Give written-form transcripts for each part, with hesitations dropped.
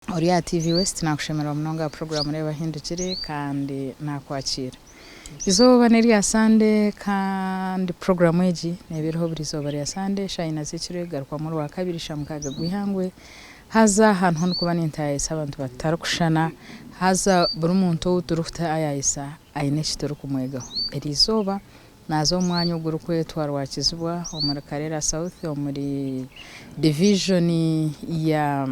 Ori aha TV West nakushemererwa munonga aha puroguraamu Reeba Ahindukire kandi nakwakiira. Izooba n'erya Sande kandi puroguraamu egi neeba eriho buri izooba rya Sande eshaaha ina z'ekiro egarukwamu Orwakabiri eshaaha mukaaga gw'eihangwe. Haza aha niho ndikuba nintaayaayisa abantu batarikushushana haza buri muntu ou turikutaayaayisa aine eki turikumwegaho. Eri izooba Naaza omu mwanya ogurikwetwa Rwakizibwa omuri Karera South omuri divijoni ya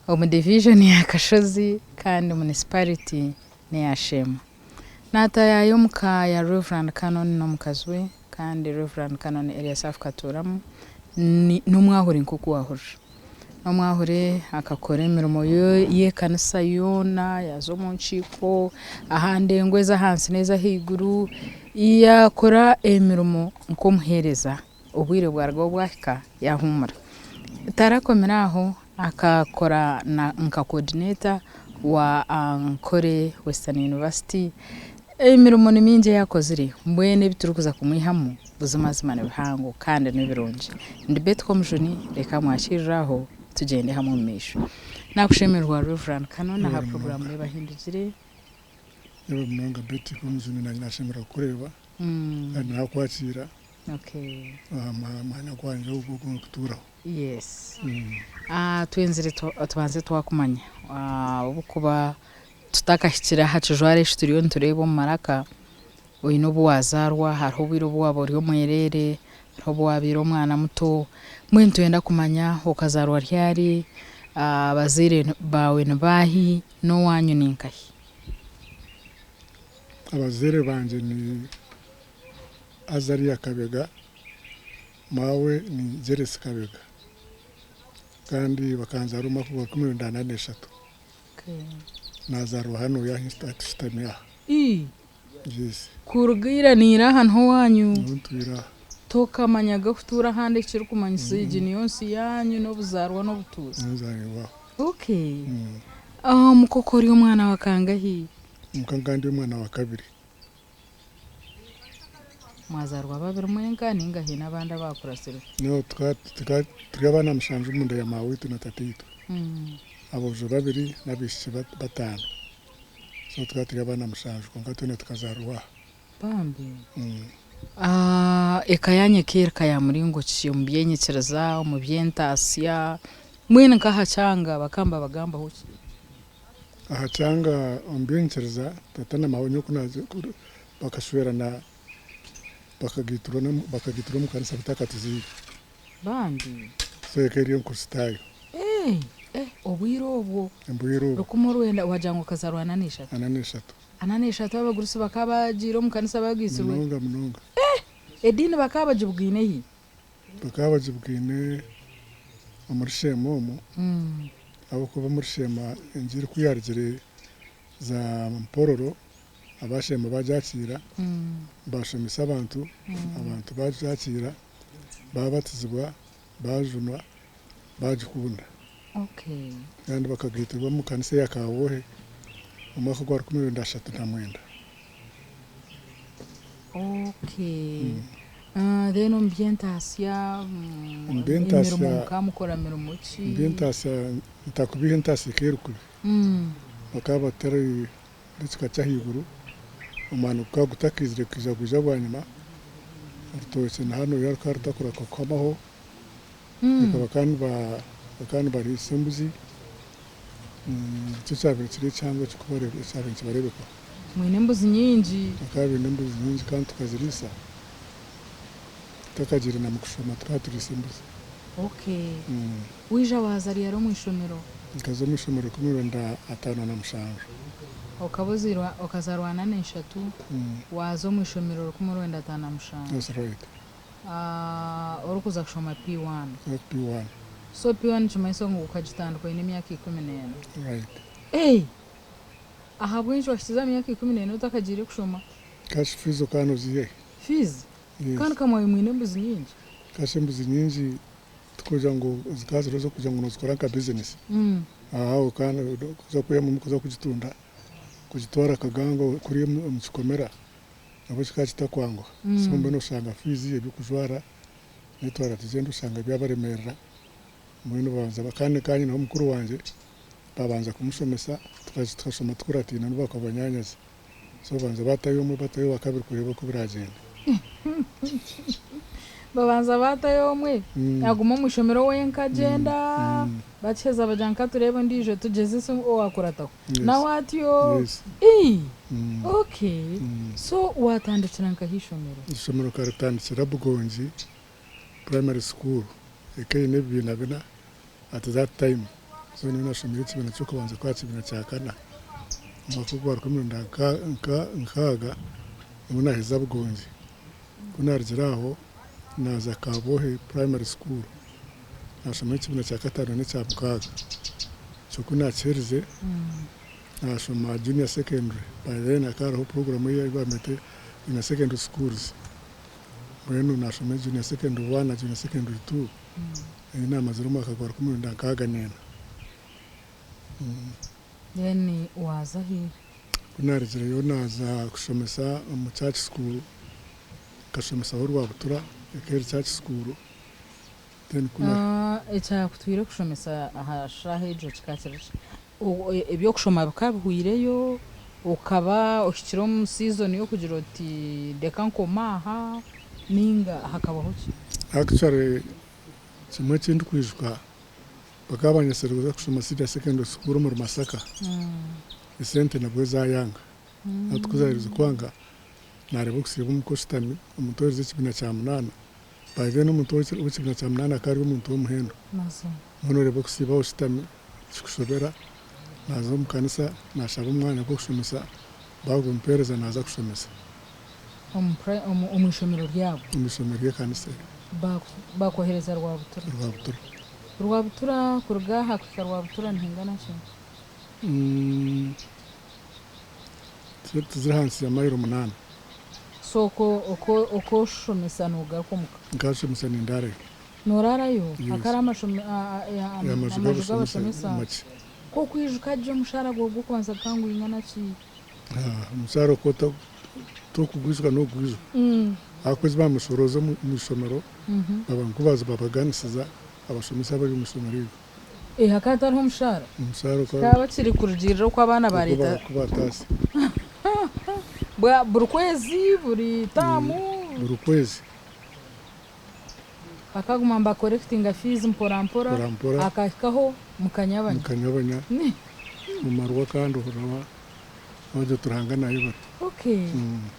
omu divijoni ya Kashozi kandi munisipariti n'eya Sheema. Naataayaaya omu ka ya Rev. Canon n'omukazi we kandi Rev. Canon Eliasaph Katuuramu n'omwahuri nk'oku waahurira. N'omwahure akakora emirimo y'ekanisa yoona, yaaza omu nkiiko, aha ndengo ez'ahansi n'ez'ahaiguru, yaakora emirimo nk'omuheereza obwire bwarugaho bwahika yaahuumura. Tarakomire aho, akakora nka coordinator wa Ankole Western University. Emirimo ni mingi ei akozire, mbwenu ebi turikuza kumwihamu buzimazima ni bihango kandi ni birungi. Ndi Betty Komujuni, reka mwakirire aho tugyende hamwe omu maisho. Nakushemererwa Rev. Canon aha Yebare puroguraamu munonga. Reeba Ahindugire. Yebare munonga Betty Komujuni nanye nashemererwa kukureeba kandi nakwakiira aha mwanya gwangye ogu ogu ndikutuuraho. Yes. Twenzire tubanze twakumanya ahabw'okuba Tutakahikire aha kijwaro eki turiyo nitureeba omu maraka, oine obu waazaarwa, hariho obwire obu waaba ori omwereere, hariho obu waabaire omwana muto, mbwenu nitwenda kumanya okazaarwa ryari, abazaire baawe ni baahi, n'owaanyu ni nkahi? Abazaire bangye ni Azaria Kabega, maawe ni Jeresi Kabega kandi bakanzaara omu mwaka gwa rukumi rwenda ana n'eshatu. Nazaarwa hanu ahu tushutami aha. Ii. Yes. Kuruga ira naira aha niho owaanyu. Niho ntwire aha. Tokamanyaga kutuura ahandi ekirikumanyisa egi niyo nsi yaanyu n'obuzaarwa n'obutuuzi. Niho nzarirwe aho. Okay. Omuka okwo ori omwana wa kangahi? Omuka nka ndi omwana wa kabiri. Mwazaarwa babiri mwenka nainga haine abandi abaakuratsireho? No, tukaba turi abaana mushanju omunda ya maaweitwe na tataitwe. Aboojo babiri n'abaishiki bataano. So tukaba turi abaana mushanju kwonka twena tukazaarwa aha. Bambi. Eka yaanyu eka eri ya muringo ki omu by'enyikiriza, omu by'entaasya, mbwenu nk'aha kyanga bakaba nibabagambaho ki? Aha kyanga omu by'enyikiriza, tata na maawe nyowe ku naagiire bakashwerana bakagaiturwa bakagaiturwa omu kanisa batakatuzaire. Bambi. So eka eri enkristaayo. Eh! Eh! Obwire obwo. Obwire obwo. Rukumi orwenda wagira ngu okazaarwa ana n'eshatu? Ana n'eshatu. Ana n'eshatu abagurusi bakaba bagiire omu kanisa bagaitsirwe? Munonga munonga. Eh! Ediini bakaba bagibugaine hi? Bakaba bagibugaine omuri Sheema omwo, ahabw'okuba omuri Sheema engiri ku yaarugire za Mpororo, aba Sheema baagyakiira, baashomesa abantu, abantu baagyakiira, baabatizibwa, baajunwa, baagikunda. Kandi bakagaitirwa omu kanisa eya Kabwohe omu mwaka gwa 1939. Okay. Then omu by'entaasya, Omu by'entaasya, emirimo mukaba mukora mirimo ki? Omu by'entaasya, ntakubiiha entaasya ekaba eri kubi. Bakaba batari b'ekika ky'ahaiguru, omwani gukaba gutakaizire kwija gwija bwanyima, orutookye na hanu rukaba rutakurahuka kuhamaho, bakaba nibariisa embuzi, nikyo kyabaire kiri ekihango ekyabaire nikibareebekaho. Mwine embuzi nyingi? Bakaba baine embuzi nyingi kandi tukaziriisa, tutakagiire na mukushoma tukaba turiisa embuzi. Okay. Waija waaza ryari omu ishomero? Nkaza omu ishomero 1957. Okaba ozairwe, okazaarwa ana n'eshatu, waaza omu ishomero 1957. That's right. Orikuza kushoma P1. P1. So P1 nikimanyisa ngu okagitandika oine emyaka 14. Right. Hey! Ahabw'enki wahikize aha myaka 14 otakagiire kushoma? Cash fees okaba noziiha hi? Fees? Yes. Kandi ka mwabaire mwine embuzi nyingi. Cash embuzi nyingi tikugira ngu zikaba ziriho ez'okugira ngu nozikora nka business. Aha okaba noza kwihamu kuza kugitunda, kugitwara Kagango kuriya omu kikomera nabwo kikaba kitakwanguha. So mbwenu oshanga fees, eby'okujwara, naitwe twaba nitugyenda oshanga byabaremerera. Mbwenu babanza kandi nkaba nyineho mukuru wangye, babanza kumushomesa tukashoma tukurataine n'obu bakaba banyaanyazi. So babanza baatayo omwe batayo owakabiri kureeba oku biragyenda. Babanza baatayo omwe, aguma omu ishomero wenka agyenda, bakiheza bagira ngu ka tureebe ondiijo tugyezese owaakurataho. Nawe atyo. Ii! Okay. So waatandikira nkahi ishomero? Ishomero nkaritandikira Bugongi Primary School ekaba eine ebibiina bina at that time. So nyowe nashomire ekibiina ky'okubanza kuhika aha kibiina kya kana. Omwaka ogwa 1960 nibwo naheza Bugongi. Ku narugire aho naaza Kabwohe Primary School nashoma ekibiina kya kataano n'ekya mukaaga. Ekyo ku nakiherize nashoma Junior Secondary. By then hakaba hariho program ei bamwete Junior Secondary Schools. Mbwenu nashoma Junior Secondary one na Junior Secondary two. Ei naamazire omwaka gwa 1964. Then waaza hi? Ku naarugireyo naaza kushomesa omu church school, nkashomesaho Rwabutura ekaba eri church school. Then ku na. Ekyakutwire kushomesa aha shaaha egyo kikaba kiri ki? Eby'okushoma bikaba bihwireyo, okaba ohikire omu season y'okugira oti reka nkome aha ninga hakabaho ki? Actually kimwe eki ndikwijuka bakaba banyetsire kuza kushoma senior secondary school omuri Masaka, esente nabwo zayanga. Hati ku zaherize kwanga, nareeba okusiiba omuka oshutami, omuntu oherize ekibiina kya munaana, by then omuntu ow'ekibiina kya munaana akaba ari omuntu w'omuhendo. Mbwenu oreeba okusiiba aho oshutami kikushobera, naza omu kanisa nashaba omwanya gw'okushomesa, bagumpereza naza kushomesa. Omu ishomero ryabo? Omu ishomero ry'ekanisa eryo. Bakwohereza Rwabutura? Rwabutura. Rwabutura kuruga aha kuhika Rwabutura nihingana ki? Tiziri ahansi ya mayiro munaana. So okwo oshomesa nogaruka omuka? Nkashomesa nindaarayo. Noraarayo? Yes. Hakaba hariho Amaju amaju g'abashomesa g'abashomesa? Makye. Ku okwijuka gye omushaara gwawe gw'okubanza gukaba nigwingana ki? Omushaara okwo tokugwijuka n'okugwijuka ahakuba ezi bamushorooza omu ishomero baba nkubaza babaganisiza abashomesa abari omu ishomero eryo. Eh hakaba hatariho omushaara? Omushaara okwo Kikaba kiri kurugiirira oku abaana bareeta. Oku bataasya. Buri kwezi, buri taamu? Buri kwezi. Bakaguma nibakorekitinga fiizi mpora mpora Mpora mpora. Akahikaho mukanyabanya. Mukanyabanya omu marwa kandi ohurira wagira oti Ruhanga nayebare. Okay.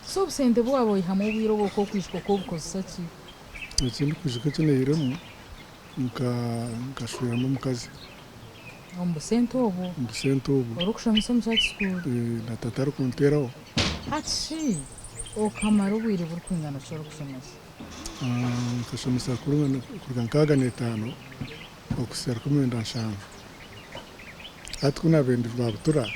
So obusente obu waaba oihamu obwire obwo ok'okwijuka ok'obukozesa ki? Eki ndikwijuka eki naihiremu nkashweramu omukazi. Omu busente obwo? Omu busente obwo. Orikushomesa omu church school? Na tata arikunteeraho. Hati shi okamara obwire burikwingana ki orikushomesa? Nkashomesa kuruga 65 okuhitsya 17. Hati ku naabaire ndi Rwabutura,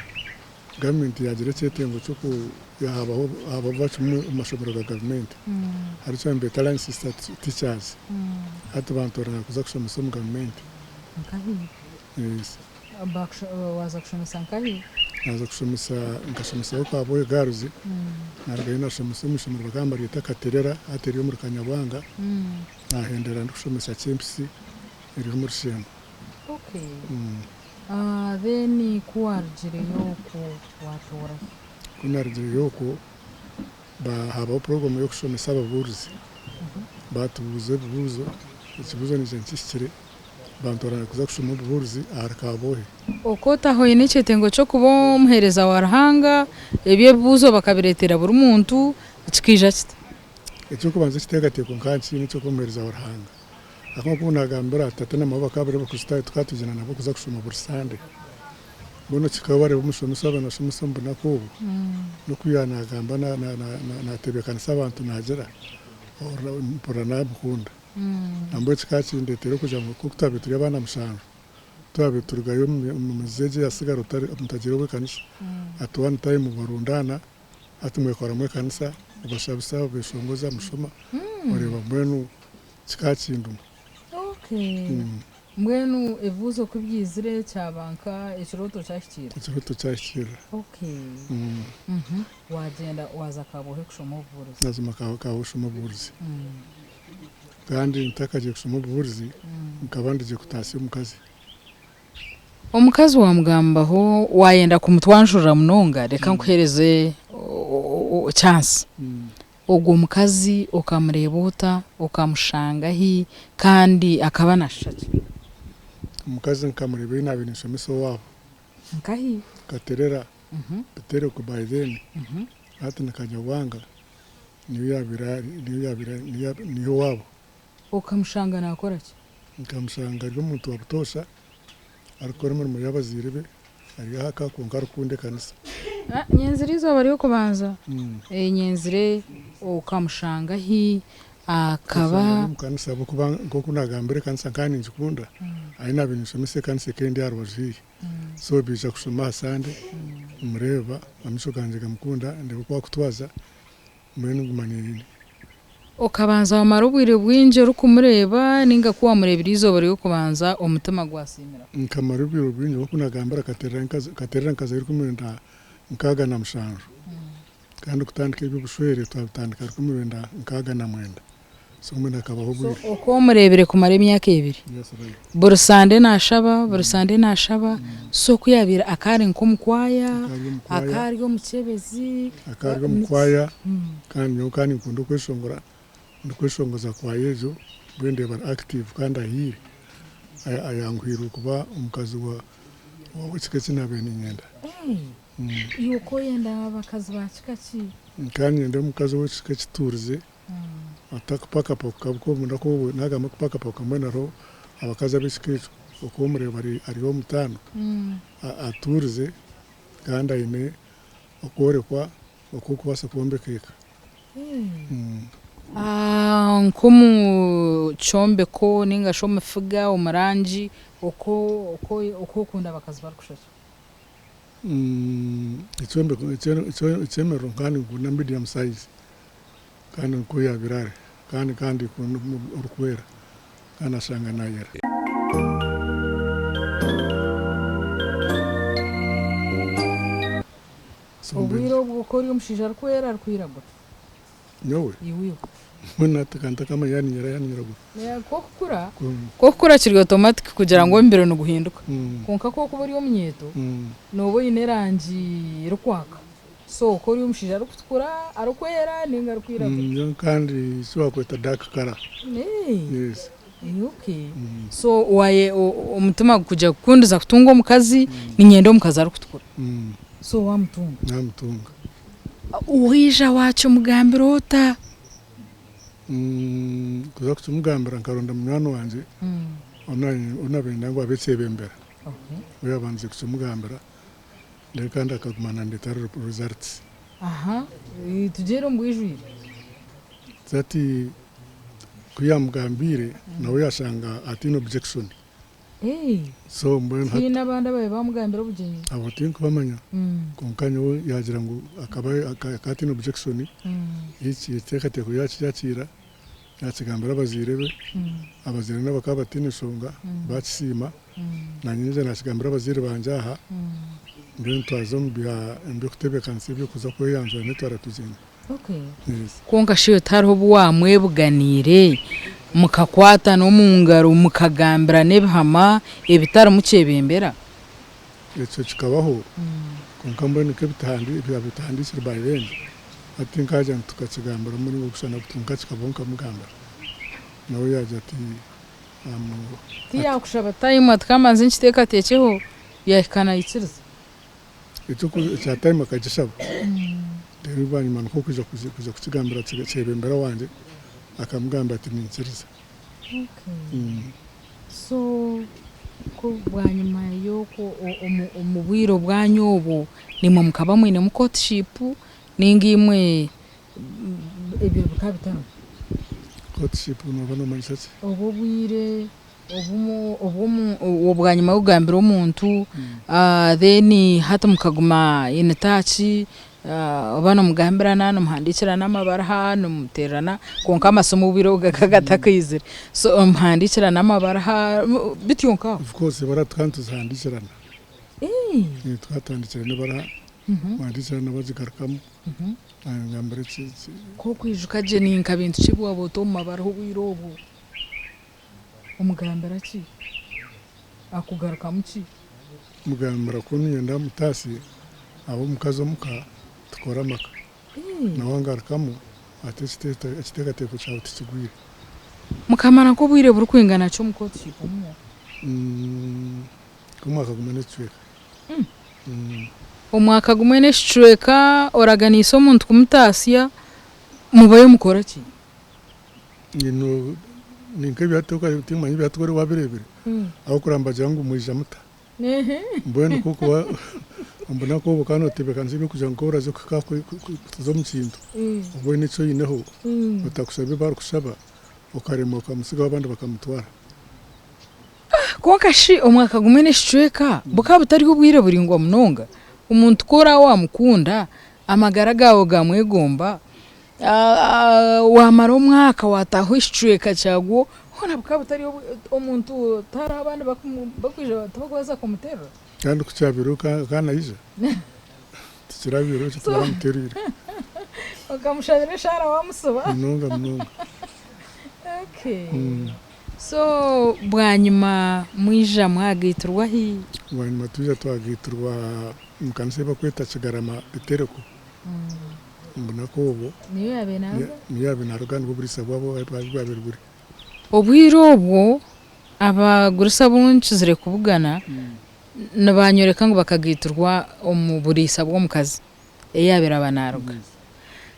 gavumenti yaagira ekyetengo ky'oku habaho vacuum omu mashomero ga gavumenti. Hariho eki nibeeta line sister teachers. Hati bantoorana kuza kushomesa omu gavumenti. Nkahi? Yes. Waaza kushomesa nkahi? Naaza kushomesa, nkashomesayo Kabwohe Girls, narugayo nashomesa omu ishomero bakaba nibaryeta Katerera hati eri omuri Kanyabwanga, nahendera ndikushomesa Kyempisi eri omuri Sheema. Okay. Then ku waarugireyo okwo waatoora hi? Ku narugireyo okwo, habaho puroguramu y'okushomesa ababuurizi. Baatubuuza ebibuuzo, ekibuuzo naija nkihikire, bantoorana kuza kushoma obubuurizi ahari Kabwohe. Okwotaho oine ekyetengo ky'okuba omuheereza wa Ruhanga, ebi ebibuuzo bakabireetera buri muntu, kikaija kita? Eky'okubanza ekiteekateeko nkaba nkiine eky'okuba omuheereza wa Ruhanga. Ahakuba nk'oku naagambira, tata na maawe bakaba bari Abakristaayo tukaba tugyenda nabo kuza kushoma buri Sande. Mbwenu kikaba wareeba omushomesa waaba naashomesa omu bunaku obu, n'oku yaaba naagamba naatebeekanisa abantu naagira, mpurira naabikunda. Nambwenu kikaba kindeetera okugira ngu nk'oku twabaire turi abaana mushanju, twabaire turugayo omu mizi egi eyasigara mutagiire ow'ekanisa, at one time barundaana hati mwekoramu ekanisa, obashabisa, obeshongoza, mushoma, oreeba mbwenu kikaba kinduma. Okay. Mbwenu ebibuuzo ku byaizire kyaba nka ekirooto kyahikiirira? Ekirooto kyahikiirira. Okay. Waagyenda waaza Kabwohe kushoma obubuurizi? Naza Kabwohe kushoma obubuurizi. Kandi ntakagiire kushoma obuhurizi, nkaba ndigye kutaasya omukazi. Omukazi waamugambaho waayenda kumutwanjurira munonga reka nkuheereze chance. Ogwo mukazi okamureeba ota, okamushanga hi kandi akaba naashusha ki? Omukazi nkamureeba ei naabaire ninshomesa owaabo. Nkahi? Katerera, Bitereko by then, hati ni Kanyabwanga, niyo yaabaire ari, niyo yaabaire niyo owaabo. Okamushanga naakora ki? Nkamushanga ari omuntu wa butoosha, arikukora emirimo y'abazaire be, ari aha ka kwonka arikukunda ekanisa. Nyenzire eizooba ry'okubanza. Nyenzire okamushanga hi? Akaba. Nkamushanga ari omu kanisa ahabw'okuba nk'oku naagambire ekanisa nkaba ningikunda, ahi naabaire ninshomesa ekanisa ekaba endi aha rubaju haihi. So baija kushoma aha Sande, mureeba, amaisho gangye gamukunda, ndeeba oku arikutwaza, mbwenu nguma ni. Okabanza wamara obwire bwingi orikumureeba ninga ku wamureebire eizooba ry'okubanza omutima gwasiimira? Nkamara obwire bwingi nk'oku nagambire Katerera nkazayo 1967 kandi kutandika eby'obushwere twabitandika 1969 so mbwenu hakabaho So obwire. oku omureebire kumara emyaka ebiri? Yes right. Buri Sande naashaba, buri Sande naashaba, so ku yaabaire akaba ari nk'omu kwaya, Akaba ari omu kwaya. akaba ari omukyebezi, Akaba ari omu kwaya kandi nyowe nkaba ninkunda okweshongora, ndikweshongoza kwaya egyo mbwenu ndeeba ari active kandi ahiire, ayanguhiirwe kuba omukazi w'ekika eki naabaire niinyenda. Iwe okaba oyenda abakazi ba kika ki? Nkaba niinyenda omukazi ow'ekika ekituurize. Atarikupakapakuka ahabw'okuba obu naagamba kupakapakuka mbwenu hariho abakazi ab'ekika ekyo okuba omureeba ari ow'omutaano, atuurize kandi aine okworekwa okw'okubaasa kwombeka eka. Nk'omu kyombeko nainga shi omu figa, omu rangi, oku okunda abakazi barikushusha ki? Ekyombeko ekyemerero nkaba ninkunda medium size kandi nikwo yaabaire ari kandi nkaba ndikunda orikwera kandi nashanga naayera. Obwire obwo okaba ori omushaija arikwera arikwiragura? Nyowe? Iwe. Mbwenu hati ka ntakamanya yaaba ninyera yaaba ninyiragura. Ku okukura, ku okukura kiri automatic kugira ngu omubiri niguhinduka. Kwonka ku okuba ori omunyeeto, nooba oine erangi erikwaka. So ku ori omushaija arikutukura, arikwera nainga arikwiragura. Nyowe kandi eki bakweta dark colour. Yes. Okay. So waye omutima gukugira kukundiza kutunga omukazi, niinyenda omukazi arikutukura. So waamutunga? Naamutunga. Waija waakimugambira ota? Kuza kukimugambira nkaronda munywani wangye ou naabaire niinyenda ngu abe ekyebembera. We yaabandize kukimugambira reero kandi akaguma naandeetera results. Aha, tugyere omu bwijwire. That ku yaamugambiire nawe yaashanga ataine objection. So mbwenu hati. Tihaine abandi ababaire bamugambira obugyenyi? Abo tinkubamanya kwonka nyowe yagira ngu akaba ataine objection ekiteekateeko yakiyakiira yakigambira abazaire be, abazaire nabo bakaba bataine nshonga bakisiima nanye naija nakigambira abazaire bangye aha mbwenu twaza omu by'okutebeekanisa eby'okuza kweyanjura nitwara tugyenda. Kwonka shi tihariho obu waamwebuganiire mukakwatana omu ngaro mukagambirana ebihama ebitarimu kyebembera? Ekyo kikabaho, kwonka mbwenu nk'ebitahandiikirwe by then, hati nkaagira ngu tukakigambira omu muringo ogushushana guti, kwonka kikabaho nkamugambira. Nawe yaagira ati, Tiyaakushaba time ati ka mbanze nkiteekateekyeho, yaahika naikiriza? Ekya time akagishaba reero bwanyima nikwo kwija kuza kukigambira kyebembera wangye akamugambira ati ninkiriza. So ku bwanyima y'okwo omu bwire obwanyu obwo naimwe mukaba mwinemu courtship ninga imwe ebyo bikaba bitariho? Courtship nooba noomanyisa ki? Obwo obwire Obwo bwanyima y'okugambira omuntu then hati mukaguma in touch oba nimugambirana nimuhandiikirana amabaruha nimuteererana kwonka amasimu obwire obwo gakaba gatakaizire so nimuhandiikirana amabaruha bityo nk'aho. Of course ebara tukaba nituzihandiikirana, tukaba tuhandiikirana ebara, muhandiikirana bagigarukamu nangambira eki. Ku okwijuka gye ni nka bintu ki ebi waaba ota omu mabaruha obwire obwo? Omugambira ki? Akugarukamu ki? Mugambira ku niinyenda mutaasye abe omukazi omuka tukore amaka. Nawe angarukamu ati ekiteekateeko kyawe tikigwire. Mukamara nk'obwire burikwingana ki omu courtship omwo? Nk'omwaka gumwe n'ekicweka. Omwaka gumwe n'ekicweka oraganiise omuntu kumutaasya, mubayo mukora ki? Ni nk'ebyatuka timanya ebyatuka ori wabireebire ahabw'okugira nibagira ngu mwija muta mbwenu ku orikuba omu bunaku obu okaba nootebeekanisa eby'okugira ngu ku oraaze kuhika kuza omu kintu obe oine eki oineho otakushaba ebi barikushaba okaremwa okamutsigaho abandi bakamutwara. Kwonka shi omwaka gumwe n'ekicweka bukaba butari obwire buraingwa munonga? Omuntu ku oraabe waamukunda, amagara gaawe gaamwegomba, Waamara omwaka waataaha ekicweka kyagwo, hoona bukaba butari omuntu tihariho abandi barikwija tibarikubaasa kumuterura? Kandi ku kyabaireho ka naija, tikirabaireho ekyo tibaramutereire. Okamushabira eshaara waamusiba? Munonga munonga. Okay. So bwanyima mwija mwagaiturwa hi? Bwanyima twija twagaiturwa omu kanisa ei barikweta Kigarama Bitereko. Omubunaku obwo Niyo yaabaire naaruga? niyo yaabaire naaruga nibwo buriisa bwabo bwabaire buri. Obwire obwo abagurisa abu nkizire kubugana nibanyoreka ngu bakagaiturwa omu buriisa bw'omukazi ei yaabaire aba naaruga.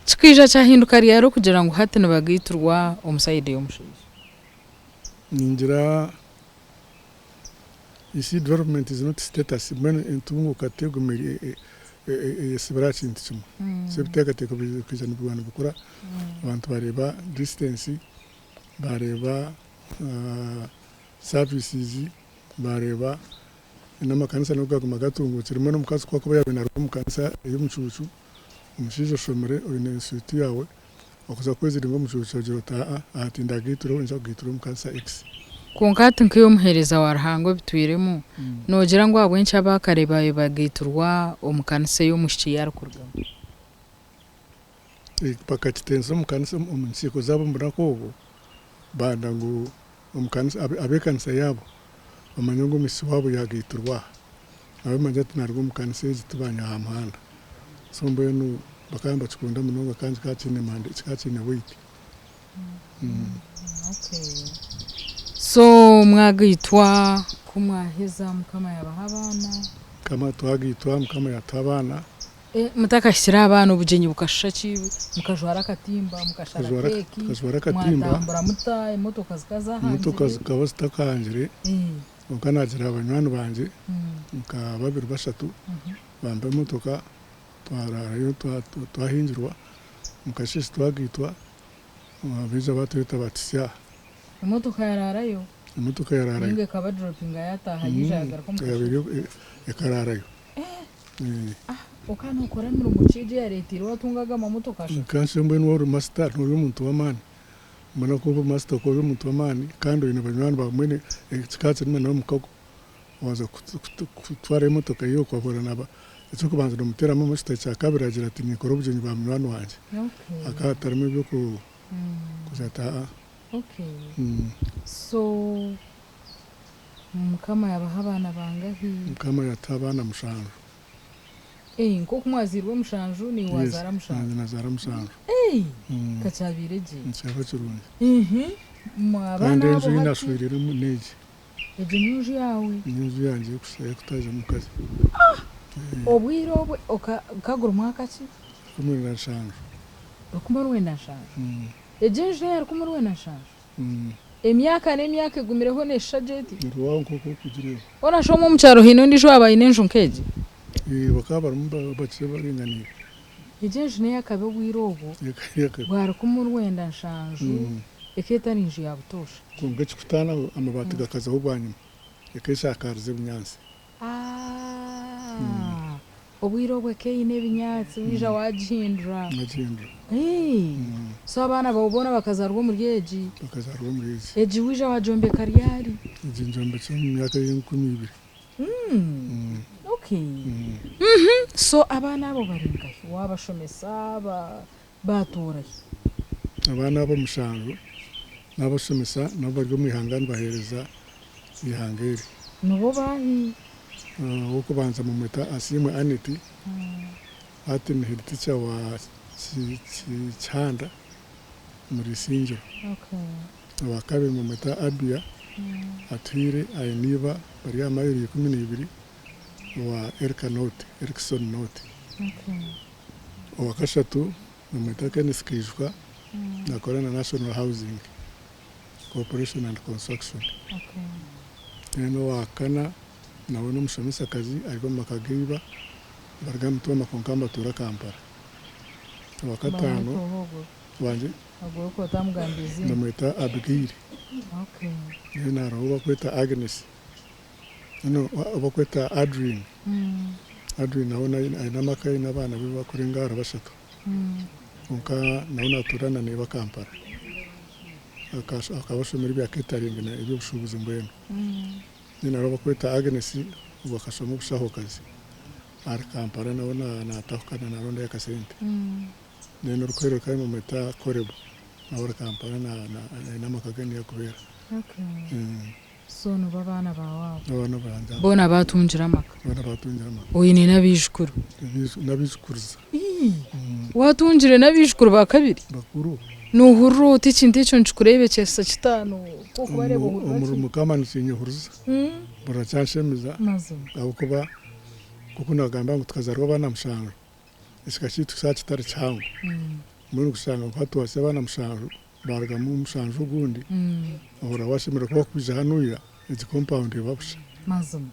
Kikaija kyahinduka ryari okugira ngu hati nibagaiturwa omu sayidi y'omushaija? Ningira You see development is not status mbwenu entunguka tegumire eyesibire aha kintu kimwe so ebiteekateeko biija nibiguma nibikura abantu bareeba distance bareeba services bareeba n'amakanisa nago gaguma gatunguukire mbwenu omukazi ku akuba yaabaire naaruga omu kanisa ey'omucuucu omushaija oshomire oine suuti yaawe Okuza kweziringa omu kiro kyogira oti, Aa, aha tindagaiturwe, ninza kugaiturwa omu kanisa X. Kwonka hati nkaiwe omuheereza wa Ruhanga obitwiremu, noogira ngu ahabw'enki abaakare baabaire bagaiturwa omu kanisa ei omwishiki ei arikurugamu? Bakakitensa omu kanisa omu nkiiko zaabo omu bunaku obwo, banda ngu omu kanisa ab'ekanisa yaabo bamanye ngu omwishiki waabo yaagaiturwa aha. Nabo bamanye ati naaruga omu kanisa egi tibaanyiha aha muhanda. So mbwenu bakaba nibakikunda munonga kandi kikaba kiine manda kikaba kiine weight. So mwagaitwa ku mwaheza Mukama yaabaha abaana? Mukama twagaitwa Mukama yaatuha abaana. Mutakahikire aha baana obugyenyi bukashusha ki? Mukajwara akatimba, mukashara keeki, Tukajwara akatimba. mwatambura muta, emotoka zikaba zahangire? Emotoka zikaba zitakahangire kwonka naagira banywani bangye nka babiri bashatu bampa emotoka twaraarayo twahingirwa omu kasheeshe twagaitwa baija baatweta bati sya. Emotoka yaraarayo? Emotoka yaraarayo. Ninga ekaba droppinga yataaha yaija yagaruka omu kasheeshe? Ekaraarayo. Okaba nokora mirimo ki egi eyareteire watunga ago amamotoka ashatu? Nkanshwe mbwenu waaba ori masita nori omuntu w'amaani, mbwenu ku oba masita okaba ori omuntu w'amaani kandi oine banywani baawe mbwenu kikaba kirimu n'omukago waaza kutwara emotoka ye okahura na eky'okubanza nomuteeramu amasita ekyakabiri agira ati ninkora obugyenyi bwa munywani wangye hakaba hatarimu eby'okugira ati aa. So Mukama yabaha abaana bangahi? Mukama yatuha abaana mushanju. Eeh nk'oku mwazairwe mushanju naiwe Yes, wazaara mushanju? nanye nazaara mushanju. Eeh ka kyabaire gye. Nikyaba kirungi. Ihi Kandi abaana enju abo ei hati. nashwereiremu n'egi. Egyo niyo nju yaawe? Niyo nju yangye y'okutaahizamu omukazi. Obwire obwe gukaba guri mwaka ki? 17. 17? Egyo enju n'eya 17? Emyaka n'emyaka egumireho neeshusha gye eti? Nirwaho nk'oku orikugireeba. Hoona shi omwe omu kyaro haine ondiijo owaaba aine enju nk'egi? Ee, bakaba barimu bakye baringaniire. Egyo enju n'ey'akabi obwire obwo Ey'akabi. bwa 17 ekaba etari nju ya butoosha. Kwonka ekikutaanaho, amabaati gakazaho bwanyima, ekeshakaarize ebinyaatsi. Aah! Obwire obwo eka eine ebinyaatsi waija waagihindura. Nagihindura. So abaana baawe boona bakazaarwa omuri egi? Bakazaarwa omuri egi. Egi waija waagyombeka ryari? Egi ngyombekire omu myaka y'enkumi ibiri. Okay. So abaana abo bari nkahi? Waabashomesa, baatoora hi? Abaana abo mushanju. N'abashomesa nabo bari omu ihanga nibaheereza eihanga eri. Nibo baahi? Ow'okubanza mumweta Asiimwe Annet, hati ni head teacher wa Kihanda omuri Isingiro. Owakabiri mumweta Abia Atuhaire aine iba bari aha mayiro 12 owa Erika North, Erikson North. Owakashatu Bamweta Kenneth Kaijuka nakora na National Housing Corporation and Construction. Then owa kana nawe n'omushomesakazi ari omu maka ga iba nibaruga Mitooma kwonka nibatuura Kampala. Owa kataano wangye bamweta Abigail. Then hariho ou bakweta Agnes, no ou bakweta Adrine. Adrine nawe aine amaka aine abaana be bakurenga ahari bashatu. Kwonka nawe natuura na neiba Kampala. Akaba ashomire ebya catering na eby'obushuubuzi mbwenu. Then hariho ou bakweta Agnes ogwo akashoma obushahokazi ahari Kampala nawe natahukana narondayo akasente. Then orikuhererukayo nibamweta Caleb nawe ari Kampala aine amaka ge niyo arikubeera. So nibo abaana baawe abo? N'abaana bangye abo. Boona baatungire amaka? Boona baatungire amaka. Oine n'abaijukuru? N'abaijukuruza. Ii! Waatungire n'abaijukuru ba kabiri? Bakuru. Noohurira ota ekintu ekyo nikikureebekyesa kitaano ku okubareeba ohurira ki? Omuri Mukama nikinyehuriza. Mpurira kyanshemeza. Mazima. Ahabw'okuba nk'oku naagamba ngu tukazaarwa abaana mushanju. Ekika kyaitu kikaba kitari kihango. Mbwenu kushanga nka twahitsya abaana mushanju, baarugamu mushanju ogundi, ohurira waashemererwa ku bakwija hanuya, egi compound eba busha. Mazima.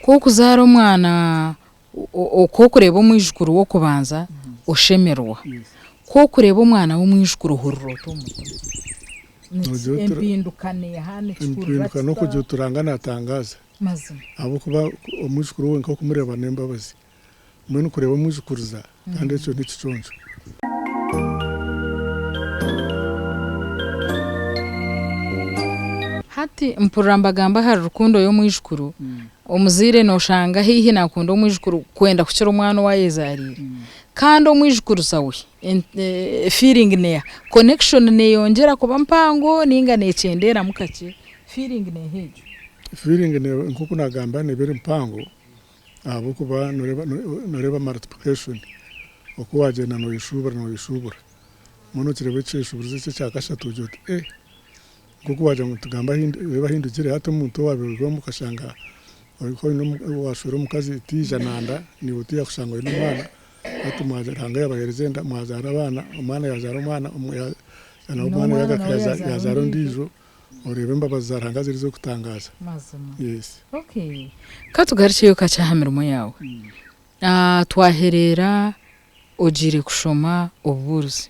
Ku okuzaara omwana, ku okureeba omwijukuru w'okubanza oshemererwa. Ku okureeba omwana w'omwijukuru ohurira ota omu mutima? Empinduka neeha? Nikihurira Empinduka n'okugira kita? oti Ruhanga naatangaaza. Mazima. Ahabw'okuba omwijukuru we nk'okumureeba n'embabazi. Mbwenu kureeba omwijukuruza kandi ekyo n'ekiconco. Hati mpurira nibagamba ahari rukundo y'omwijukuru, omuzaire noshanga haihi nakunda omwijukuru kwenda kukira omwana ou ayezaariire. Kandi omwijukuruza we feeling neeha? Connection neyongyera kuba mpango ninga nekyendeeramu kakye? Feeling neeha egyo? Feeling nk'oku nagamba neeba eri mpango Ahabw'okuba noreeba multiplication oku wagyenda noyeshuubura noyeshuubura mbwenu okireeba ekyeshuuburizo eki ekya kashatu ogira oti eh nk'oku wagira ngu nitugambe reeba ahindukire hati omuntu owaabaire ori omwe okashanga washwera omukazi tiyaija na nda naiwe tiyakushanga oine omwana hati Ruhanga yabaheereza enda mwazaara abaana omwana yazaara omwana omwana yagaruka yazaara ondiijo. Oreebe embabazi za Ruhanga ziri ez'okutangaaza. Mazima. Yes. Okay. Ka tugarukyeyo kakye aha mirimo yaawe. Twahereera ogiire kushoma obubuurizi.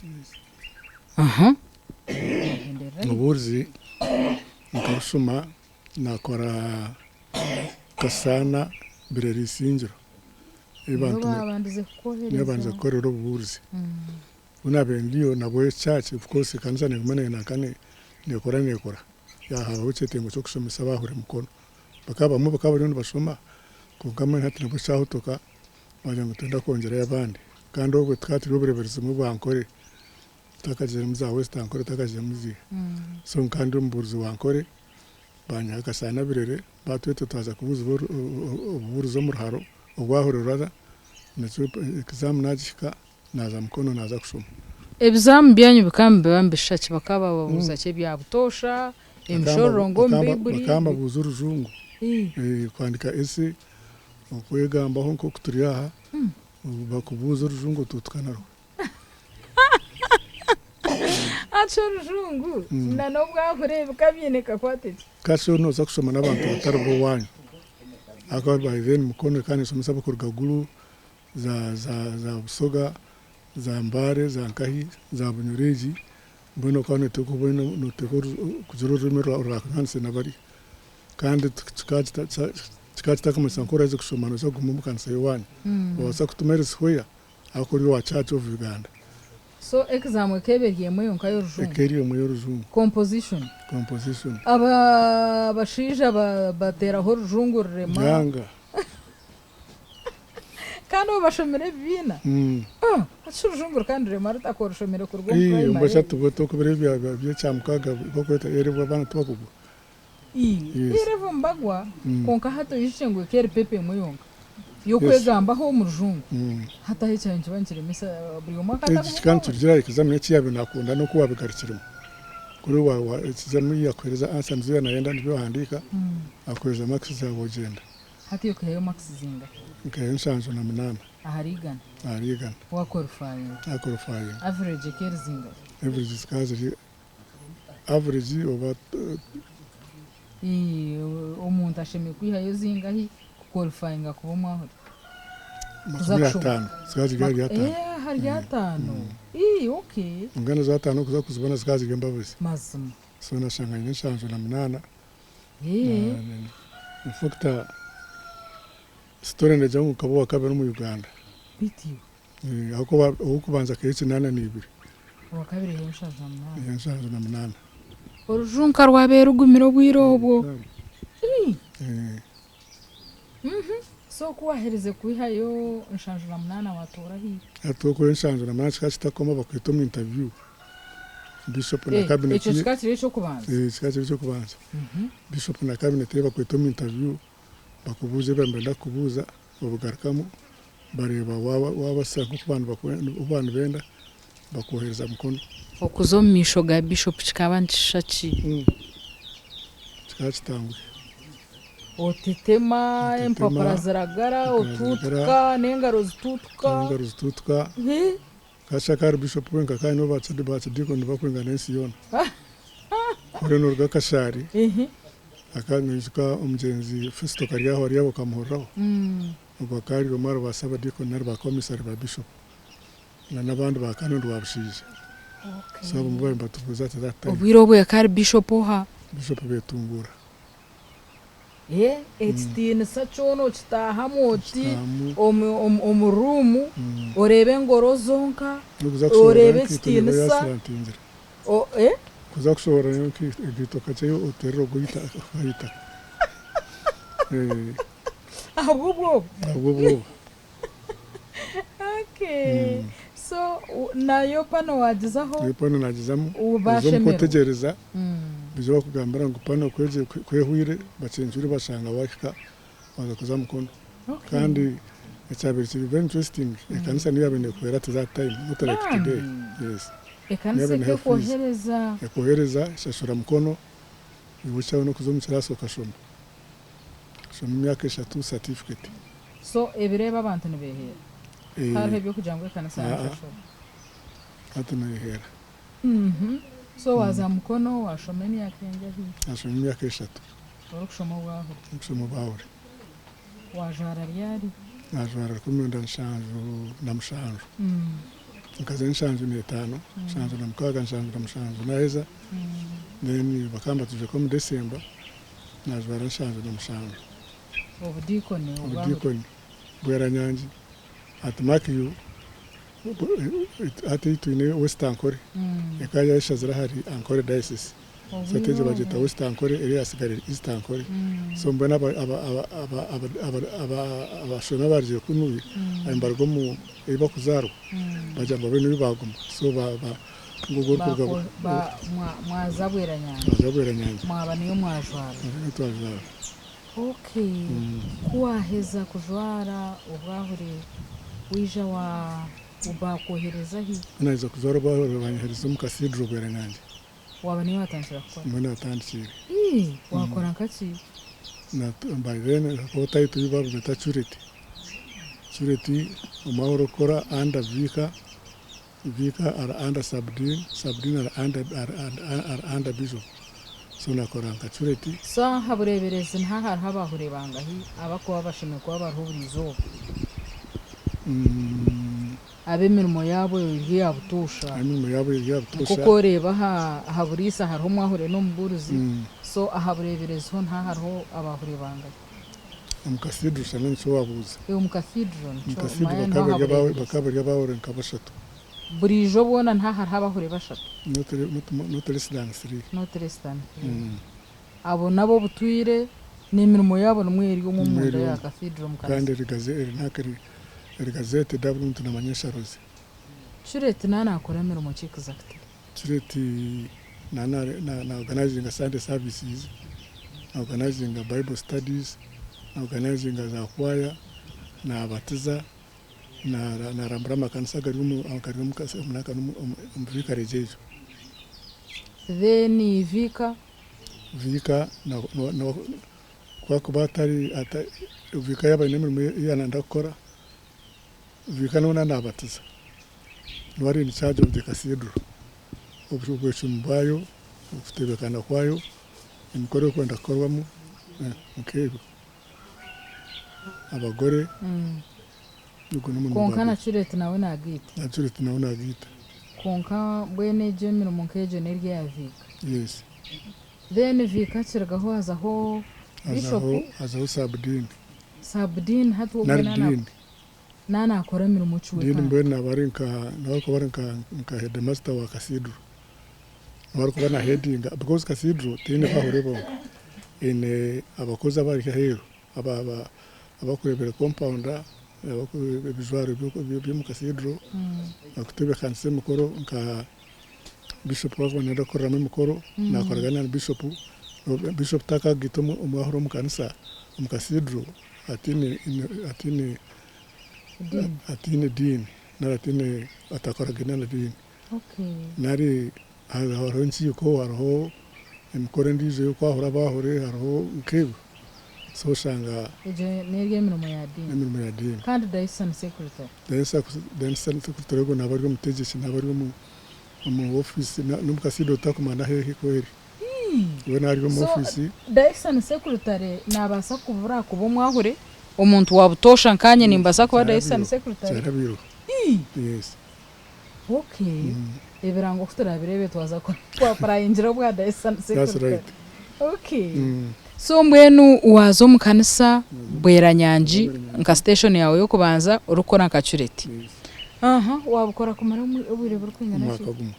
Aha. Obubuurizi nkabushoma naakora Kasaana Birere Isingiro. Niho baabandize kukwohereza. Niho baabandize kukorera obubuurizi. Ku naabaire ndiyo nabwo church of course ekanisa neeguma nanka neekora neekora haabaho ekyetengo ky'okushomesa abaahura emikono. Bakaba abamwe bakaba bariyo nibashoma kwonka mbwenu hati nabwo kyahotoka baagira ngu nitwenda kwongyerayo abandi. Kandi obwo tukaba turi obureeberezi bumwe bwa Ankole tutakagiziremu za West Ankole tutakagiziremu ziiha. So nkaba ndi omubuurizi wa Ankole baanyiha Kasaana Birere baatweta twaza kubuuzibwa obubuurizi omu ruharo obwahurire rurara nakyo exam naagihika. Naaza Mukono naaza kushoma. Ebizaamu byanyu bikaba nibiba nibishusha ki? Bakaba bababuuza ki ebya butoosha, emishororongo omu Baiburi? Bakaba nibabuuza orujungu, kuhandiika essay, okwegambaho nk'oku turi aha, bakubuuza orujungu otuutuka narwo. Hati orujungu na n'obwahura bikaba biine kakwate ki? Kasi nooza kushoma n'abantu batari b'owaanyu. Ahakuba by then Mukono ekaba neeshomesa abarikuruga Gulu, za za Busoga, za Mbale, za Nkahi, za Bunyoro egi, mbwenu okaba noteekwa kuba oine noteekwa kugira orurimi orurakunywanise na bariya. Kandi kikaba kitakumanyisa ngu ku oraheza kushoma noija kuguma omu kanisa y'owaanyu. Noobaasa kutuma elsewhere ahakuba ori owa Church of Uganda. So exam ekaba eri emwe yonka y'orujungu? Ekaba eri emwe y'orujungu. Composition? Composition. Abashaija bateeraho orujungu rurema? Byanga. Kandi obwo bashomire ebibiina? Hati orujungu rukandurema ruta ku orushomire kuruga omu Ii, primary? Mbwenu hati tubwo tokubira ebya by'ekyamukaaga bakweta A level abaana tibakugwa. Ii, Yes. A level nibagwa kwonka hati oijukye ngu eka eri paper emwe yonka Yes. y'okwegambaho omu rujungu. Hati aho ekyabaire nikiba nikiremesa buri omwe Egi akataguma kikaba obwahuri. nikirugiirira aha exam eki yaabaire naakunda n'oku waabigarukiremu. Kuri wa wa exam ei yakuheereza answer nizo yaanayenda nibyo wahandiika, akuheereza marks zaawe ogyenda. Hati iwe okaihayo marks zingahi? Nkaihayo 78. Ahari igana? Ahari igana. Wa qualifyinga? Na qualifyinga. Average eka eri zingahi? Average zikaba ziri average oba. Ii, Omuntu ashemereire kwihayo zingahi ku qualifyinga kuba omwahuri? Kuza Makumi kushoma. ataano. Zikaba ziri ahari ataano. Eeh ahari ataano. Ii okay. Mbwenu ezo ataano kuza kuzibona zikaba ziri embabazi. Mazima. So nashanga nyine 78. Eeh. In fact story negira ngu nkaba owakabiri omu Uganda. Beitu iwe? Ahabw'okuba ow'okubanza akaiha 82. Owakabiri aiha 78. Aiha 78. Orujunka rwabaire rugumire obwire obwo. So ku waaherize kwihayo 78 waatoora hi? Hati okwihayo 78 kikaba kitakoma bakweta omu interview. Bishop na cabinet Ekyo ye. kikaba kiri eky'okubanza? Kikaba kiri eky'okubanza. Bishop na cabinet ye bakweta omu interview. Bakubuuza ebi nibenda kukubuuza, obigarukamu, bareeba waaba waabasa nk'oku baaba nibenda, bakwohereza mukono. Okuza omu maisho ga Bishopu kikaba nikishusha ki? Kikaba kitanguhi. Otetema, Otetema, empapura ziragara, empapura ziragara, otuutuka, n'engaro zituutuka. n'engaro zituutuka. Kasha akaba ari Bishop wenka kandi nibo bakidiikoni bakwingana ensi yoona. Kuri noruga Kashari akaba noijuka omugyenzi Festo Karyaho ari aho okamuhuriraho? Ogwo akaba ari omwe ahari ba Sabadiikoni nari ba Komisari ba Bishop na n'abandi ba Canon Rwabushaija. So abo nibo baabaire nibatubuuza at that time. Obwire obwo akaba ari Bishop oha? Bishop Betunguura. Ekitiinisa kyona okitaahamu oti omu ruumu, oreebe engoro zonka, oreebe ekitiinisa. Kuza kushohora enkaito kakye oterera ogwe ah'eitaka. Ahabw'obwoba? Ahabw'obwoba. Okay. So nayo pano waagizaho? Nayo pano naagizamu. Oza omuka otegyereza, baija bakugambira ngu pano ku ehweire bacencwire bashanga waahika waaza kuza Mukono. Kandi ekyabaire kiri very interesting, ekanisa niyo yaabaire neekuhwera at that time not like today. Yes. Ekanisa ekekwohereza? Ekwohereza, eshashura Mukono, iwe ekyawe n'okuza omu kiraasi okashoma. Shoma emyaka eshatu certificate. So ebiro ebi abantu nibeheera? Tihariho eby'okugira ngu ekanisa yanshashura. Hati neheera. So waaza Mukono waashoma emyaka engahi? Naashoma emyaka eshatu. Orikushoma obwahure? Ndikushoma obwahure. Waajwara ryari? Naajwara 1977. Nkaza 75, 76, 77 naaheza, then bakambatiza omu December. Naajwara 77. Obudiikoni obwa buri. Obudiikoni bweranyangi. Hati mark you, hati ei twine West Ankole, ekaba yayeshazire ahari Ankole Diocese. So hati egyo bagyeta West Ankole, eriya yasigara eri East Ankole. So mbwenu abashwema abarugire kunuya nibaruga omu ei bakuzaarwa, bagira ngu babe niyo baaguma. So ba. Ngu ogwo orikuruga Ba, mwa, mwaza Bweranyangi. Mwaza Bweranyangi. Mwaba niyo mwajwara. Mwaba niyo twajwara. Okay. Ku waaheza kujwara obwahure, waija wa, baakwohereza hi? Ku naaheza kujwara obwahure baanyohereza omu Cathedral Bweranyangi. Waaba niyo waatandikira kukora? Nimwo naatandikiire. Ii, waakora nka ki? Na, by then hakabaho title ei baababeeta curate. Curate omwahure orikukora under vicar. Vicar ari under sub dean, sub dean ari under ari under bishop so nakora nka curate. So aha bureeberezi niho hariho abahure bangahi abakuba bashemereire kuba bariho buri izooba? Ab'emirimo yaabo eri eya butoosha. Ab'emirimo yaabo eri eya butoosha. Nk'oku oreeba aha buriisa hariho omwahure n'omubuurizi, so aha bureeberezi ho niho hariho abahure bangahi? Omu cathedral shana nikyo wabuuza. Ee omu cathedral Omu nikyo cathedral manya niho bakaba bari ahabureeberezi. bakaba bari abahure nka bashatu. Buriijo bwona niho hariho abahure bashatu. Not not not less than three. Not less than three. Abo n'ab'obutwire n'emirimo yaabo nimwo eri omwo Nimwo omunda eri ya omwo. cathedral omu Kandi kanisa. eri gaze eri nanka eri gazeeti da buri muntu namanya ensharo ze. Curate naaba naakora mirimo ki exactly? Curate naaba na organizinga Sunday services, na organizinga Bible studies, na organizinga za choir, naabatiza, naarambura amakanisa agari omu vicarage egyo. Then vicar? Vicar ku arikuba atari, vicar yaaba aine emirimo ei arenda kukora, vicar nawe naabatiza. Niwe ari in charge of the cathedral. Obwecumi bwayo, okutebeekana kwayo, emikoro erikwenda kukorwamu nk'ebyo. Abagore, ogwo n'omurimo gwa Kwonka na vicar. Curate nawe nagaita? Na Curate nawe nagaita. Kwonka mbwenu egyo emirimo nk'egyo n'eri eya vicar? Yes. Then vicar akirugaho hazaho bishop? Hazaho sub-dean. Sub-dean hati ogwo Nari dean. Naaba naakora mirimo ki we Dean kandi? Mbwenu naaba ari nka nawe arikuba ari nka nka headmaster wa cathedral. Niwe arikuba na headinga because cathedral teine bahure bonka, eine abakozi abari aheeru aba aba abakureebera compound, abakureeba ebijwaro by'omu cathedral, abakutebeekanisa emikoro nka bishop ku arikuba nayenda kukoreramu emikoro nakoragana na bishop, bishop takagaita omwahure omu kanisa omu cathedral ataine ataine ataine diini nari ataine atakoragine na diini nari hariho enkiiko hariho emikoro endiijo ey'okwahura abahure hariho nk'ebyo so oshanga Egyo n'eri emirimo ya diini. N'emirimo ya diini. Kandi diocesan secretary? Diocesan secretary ogwo naaba ari omutegyeki naaba ari omu ofiisi n'omu cathedral takumanya n'ahu eri. We naaba ari omu So ofiisi. Diocesan secretary nabaasa kubura kuba omwahure? Omuntu wa butoosha nkaanye nimbaasa kuba Diocesan secretary? Kyarabirwe. Yes. Okay. Ebirango ku turabireebe twaza ku apurayingira obwa Diocesan That's secretary. right. Okay. So mbwenu waaza omu kanisa Bweranyangi nka station yaawe y'okubanza orikukora nka curate. Yes. Aha, waabukora kumara obwire burikwingana ki? Omwaka gumwe.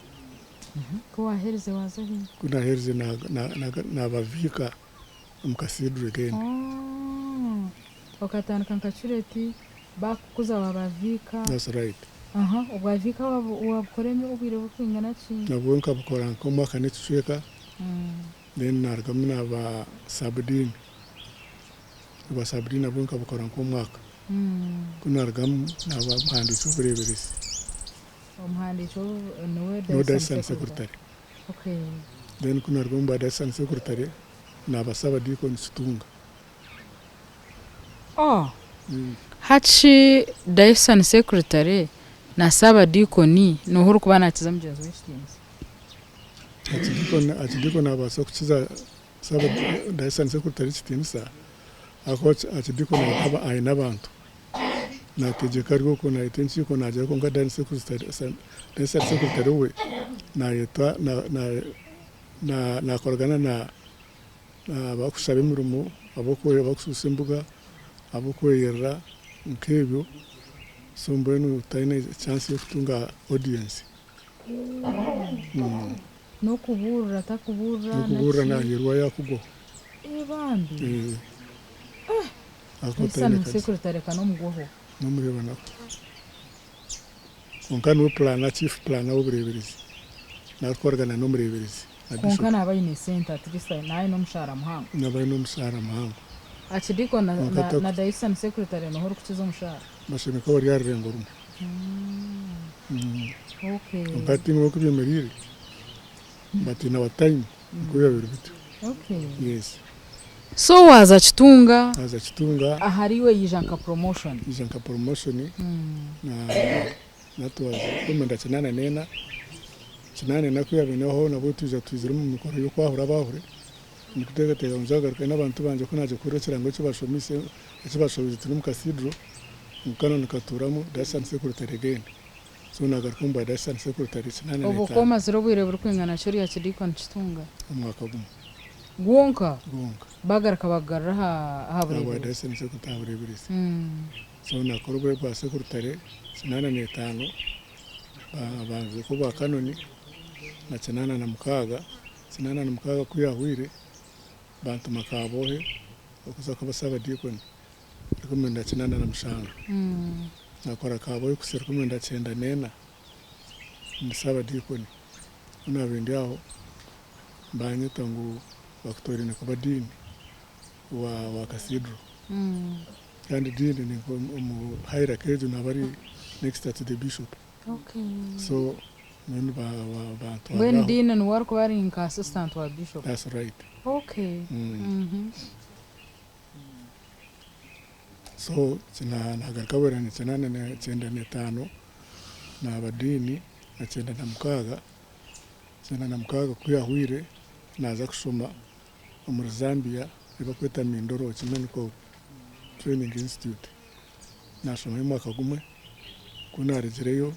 Ku waaherize waaza hi? Ku naaherize naaba viika omu Cathedral again. Okatandika nka curate, baakukuza waaba viika. That's right. Aha, obwa viika waabukora obwire burikwingana ki? Nabwo nkabukora nk'omwaka n'ekicweka, then naarugamu naaba sub-dean. Obwa sub-dean nabwo nkabukora nk'omwaka. Ku naarugamu naaba muhandiiki w'obureeberezi. Omuhandiiki niwe Niwe Diocesan Secretary. Okay. Then ku naaruga omu ba Diocesan Secretary, naaba Saabadiikoni Kitunga. Oh. Hati Diocesan Secretary na Saabadiikoni n'oha orikuba naakiza mugyenzi we ekitiinisa? Archideacon naabaasa kukiza Diocesan Secretary ekitiinisa ahakuba Archideacon aine abantu. Naategyeka ari okwo naayeta enkiiko naagira kwonka Diocesan Secretary we naayeta naakoragana n'abarikushaba emirimo, abarikushusha embuga, abarikweyerera nk'ebyo so mbwenu taine chance y'okutunga audience. N'okubuurira takubuurira N'okubuurira naaheerwa yaakugwaho. Ee bambi! Diocesan Secretary ka n'omugwaho. N'omureeba nawe. Kwonka niwe pulaana, chief pulaana w'obureeberezi. Naarikukoragana n'omureeberezi na Kwonka bishop. naaba aine esente at least naaba aine omushaara muhango. Naaba aine omushaara muhango. Archdeacon na, Kwonka na, taku. na Diocesan Secretary nooha orikukiza omushaara? Bashemereire kuba bari aha rurengo rumwe. Okay. Kwonka tihaine oku byemereire but in our time nikwo biba biri bityo. Okay. Yes. So waaza Kitunga. Naaza Kitunga. Ahariiwe yaija nka promotion. Yaija nka promotion na that was enkumi mwenda kinaana n'ena. Kinaana n'ena ku yaabaire nehwaho nabwo twija twizire omu mikoro y'okwahura abaahuri. Ndikuteekateeka ngu nzagarukayo n'abantu bangye ku naagira kuhurira ekirango eki bashomiise eki bashomize turi omu cathedral ngu kanu nikatuuramu Diocesan Secretary again. So naagaruka omu bwa Diocesan Secretary kinaana Obwo ku n'etaano. omazire obwire burikwingana ki ori Archdeacon Kitunga? Omwaka gumwe. Gwonka? Gwonka. Bagaruka bakugarura aha aha Aha bwa bureeberezi? Diocesan Secretary aha bureeberezi. So naakora obwa bwa Secretary kinaana n'etaano, banziika obwa Canon na 86, 86 ku yaahweire bantuma Kaboohe okuza kuba Saabadiikoni 1987. Naakora Kaboohe kuhitsya 1994. Ndi Saabadiikoni. Ku naabaire ndi aho, baanyeta ngu bakutoraine kuba Dean wa wa Cathedral. Kandi Dean ni omu hierarchy egyo naaba ari next to the Bishop. So mbwenu ba ba bantwara Mbwenu aho. Dean niwe arikuba ari nka assistant wa Bishop? That's right. So nagaruka bwera ni kinaana na kyenda n'etaano naaba diini na 96, 96 ku yahwire naaza kushoma omuri Zambia ei barikweta Mindoro Ecumenical Training Institute. Naashomayo omwaka gumwe, ku naarugireyo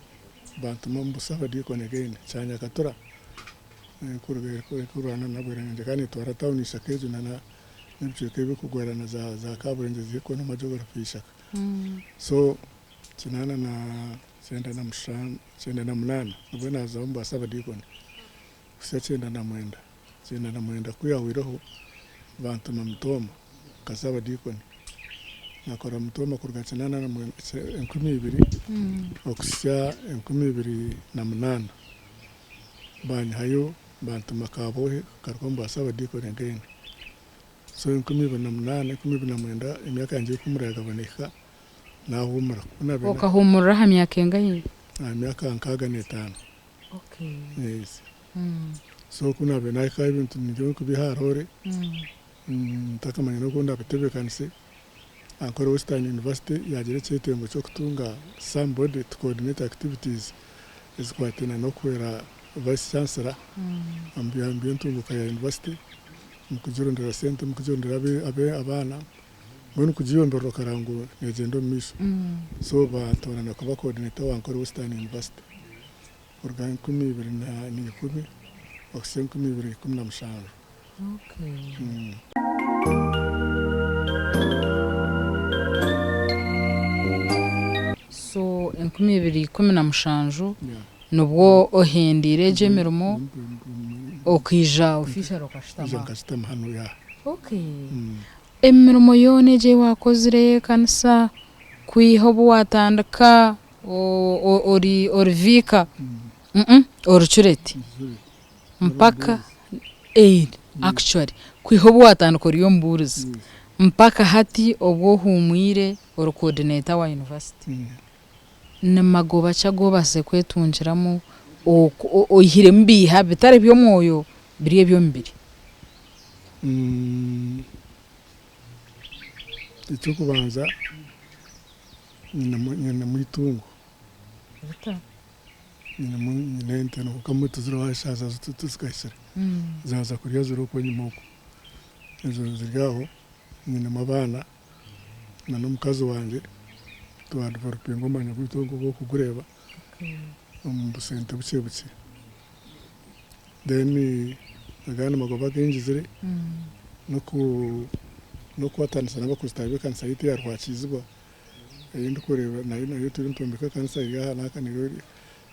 bantuma omu busabadiikoni again Kyanyakatura erikurwana na Bweranyangi ekaba neetwara tawuni Ishaka egyo na n'ebicweka ebirikugwerana za za Kaburengye zihikwe n'omu geography y'eishaka. So kinaana na kyenda na mushanju 98 nibwo naazaho omu ba Sabadiikoni kuhitsya 99. 99 ku yaahweireho bantuma Mitooma nka Sabadiikoni. Naakora Mitooma kuruga kinaana na 2000 okuhitsya 2008. Baanyihayo bantuma Kabwohe kugaruka omu bwa Sabadiikoni again. So 2008, 2009 emyaka yangye y'okuhuumura yaagaba neehika, naahuumura. Ku naabaire. Okahuumurira aha myaka engahi? Aha myaka 65. Yes. So ku naabaire naahika ebintu nibyo nkubiiha aha roore, ntakamanya n'oku ndabitebeekanise, Ankole Western University yaagira ekyetengo ky'okutunga somebody to coordinate activities ezikwataine n'okuhwera Vice Chancellor omu by'entunguka ya University, omu kugirondera sente, omu kugirondera abaana, mbwenu kugiyomberera okareba ngu negyenda omu maisho. So bantoorana kuba coordinator wa Ankole Western University kuruga 2010 okuhitsya 2017. So 2017 nibwo ohendeire egyo emirimo okaija officially okashutama Nkaija aha? nkashutama hanu yeah. Okay. Emirimo yoona egyo ei waakozire ey'ekanisa kwiha obu waatandika ori ori viika, ori curate. Mpaka actually kwiha obu watandika ori omubuurizi mpaka hati obu ohuumwire ori coordinator wa university, ni magoba ki agu obaasize kwetungiramu oihiremu biiha bitari by'omwoyo biri eby'omubiri? Eky'okubanza nyinemu eitungo. Rita. Nyine ente kwonka mbwenu tiziriho aha eshaaha zaazo tizikahikire. Zaaza kurya ziri okwo enyima okwo. Ezo ziri aho, nyinemu abaana na n'omukazi wangye twa developinga omwanya gwaitu ogu ogw'okugureeba omu busente bukye bukye. Then agandi magoba agu ngizire n'okukwatanisa n'abakristaayo b'ekanisa yaitu eya Rwakiizibwa. Ei ndikureeba nayo nayo turiyo nitwombeka ekanisa eri aha n'aka niyo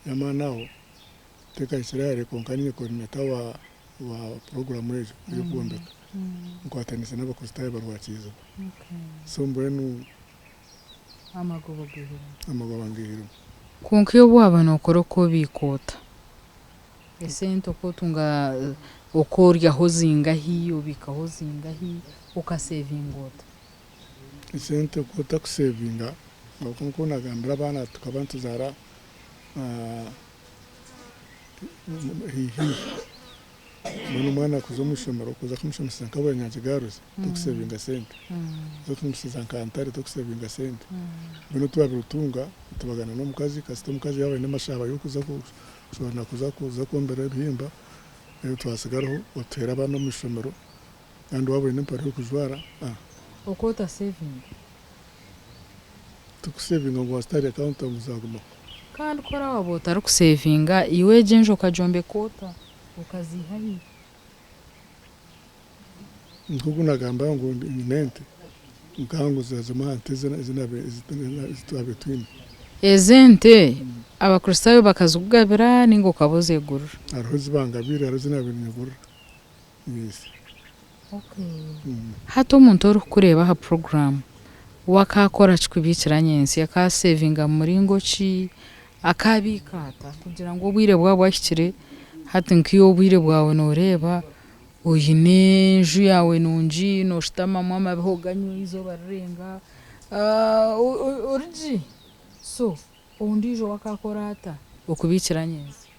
y'amaani aho tekahikire hare kwonka niinye coordinator wa wa puroguramu egyo ey'okwombeka nkwataniise n'abakristaayo ba Rwakiiziba so mbwenu Amagoba ogaihiremu? Amagoba ngaihiremu. Kwonka iwe waaba nookora oku obiika ota esente oku otunga oku oryaho zingahi obiikaho zingahi okaseevinga ota? Esente ku otakusevinga ahabw'okuba nk'oku nagambire abaana tukaba nituzaara haihi haihi mbwenu omwana kuza omu ishomero kuza kumushomesa nka Bweranyangi Girls tokusevinga sente, kuza kumushomesa nka Ntare tokusevinga sente, mbwenu twabire otunga tubagana n'omukazi kasita omukazi yaaba aine amashaaba y'okuza kushobora kuza kwombera ebihimba reero twasigaraho otuheere abaana omu ishomero. Kandi waaba oine empare y'okujwara, ah. Oku otasevinga. Tikusevinga ngu waza ahari akawunti ngu zaagumaho. Kandi ku oraba waaba otarikusevinga, iwe egyo enju okagyombeka ota? Okaziiha hi? Nk'oku nagamba ngu nyine ente, nkanguza zimwe aha nte ezi twabaire twine. Ezo ente Abakristaayo bakazikugabira nainga okaba ozegurira? Hariho ezi bangabiire hariho ezi naabaire nyegurira. Hati omuntu orikukureeba aha puroguraamu we akaakora ki kubiikira nyentsya? Akaasevinga mu muringo ki? Akaabiika ata kugira ngu obwire bwaba bwahikire hati nk'iwe obwire bwawe nooreeba oine enju yaawe nungi nooshutamamu amabeho oganywa eizooba rirenga ori gye so ondiijo we akaakora ata okubiikira nyentsya?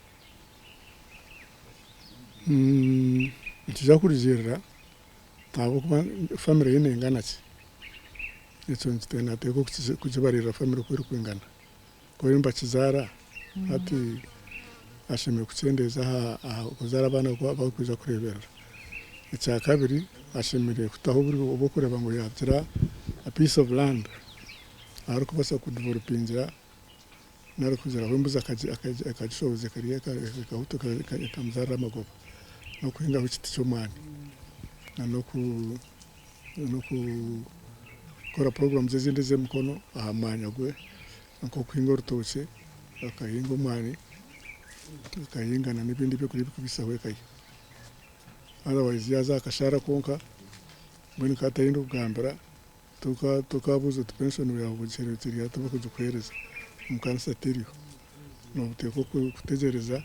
Nikiija kurugiirira ahabw'okuba famire ye neingana ki? Ekyo naateekwa kugibariirira famire oku erikwingana. Ku bariyo nibakizaara hati ashemereire kukyendeeza aha kuzaara abaana abu barikwija kureeberera. Ekyakabiri ashemereire kutaho oburyo bw'okureeba ngu yaagira a piece of land ahu arikubaasa kudevelopingira nari kugiraho embuzi akagishohoza ekarya ekamuzaarira amagoba n'okuhingaho ekiti ky'omwani n'okukora programmes ezindi ez'emikono aha mwanya gwe nk'okuhinga orutookye, akahinga omwani, akahinga n'ebindi ebyokurya ebirikubaisaho eka ye. Otherwise yaaza aha kashaara konka mbwenu nka hati ahu ndikugambira Tokabuuza oti pension yaawe eri hati barikugikuheereza omu kanisa teriho. Noteekwa kutegyereza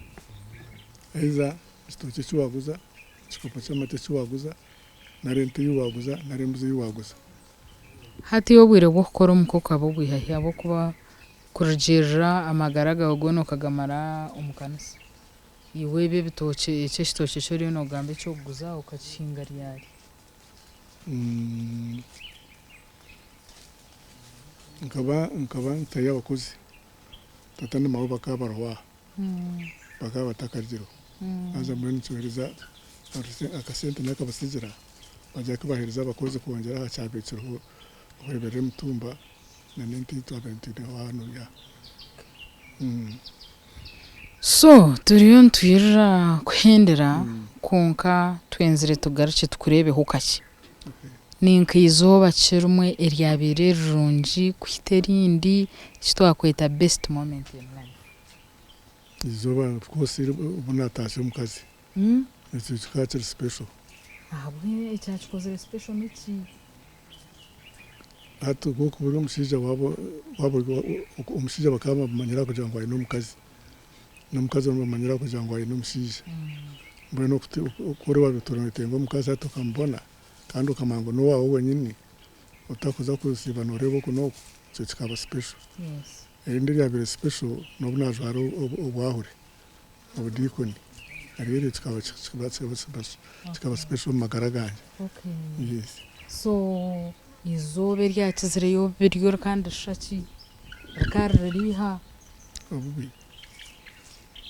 either ekitookye eki waaguza, ekikopo ky'amate eki waaguza, nari ente ei waaguza nari embuzi ei waaguza. Hati obwire bw'okukora omuka okaba obwiha hi ahabw'okuba kurugiirira amagara gaawe goona okagamara omu kanisa. Iwe ebi ebitookye eki ekitookye eki oriyo noogamba eky'okuguza okakihinga ryari? Nkaba nkaba ntari abakozi, tata na maawe bakaba bariho aha, bakaba batakarugireho, haza mbwenu nikyohereza akasente nakabatsigira bagira ku bahereza abakozi kwongyera aha kyabaire kiriho okureeberera emitumba na n'ente ei twabaire twineho hanuya. So turiyo nitwirira kuhendera kwonka twenzire tugarukye tukureebeho kakye. Ni nk'eizooba ki rimwe eryabaire rirungi kuhita erindi eki twakweta best moment in life? Eizooba of course obu naataasya omukazi, ekyo kikaba kiri special. Ahabw'enki ekyakikozire special niki? Hati nk'oku ori omushaija waaba waaba omushaija bakaba bamumanyira kugira ngu aine omukazi, n'omukazi bamumanyira kugira ngu aine omushaija. Mbwenu ku oriba oreetenga omukazi hati okamubona kandi okamanya ngu n'owaawe wenyini, otarikuza kusiiba nooreeba oku n'oku, ekyo kikaba special. Erindi eryabaire special n'obu naajwara obwahure, obudiikoni, naryo eryo kikaba kikaba special omu magara gangye. Yes. So eizooba eryakizireyo obubi ryo rikaba nirishusha ki? Rikaba riri riiha? Obubi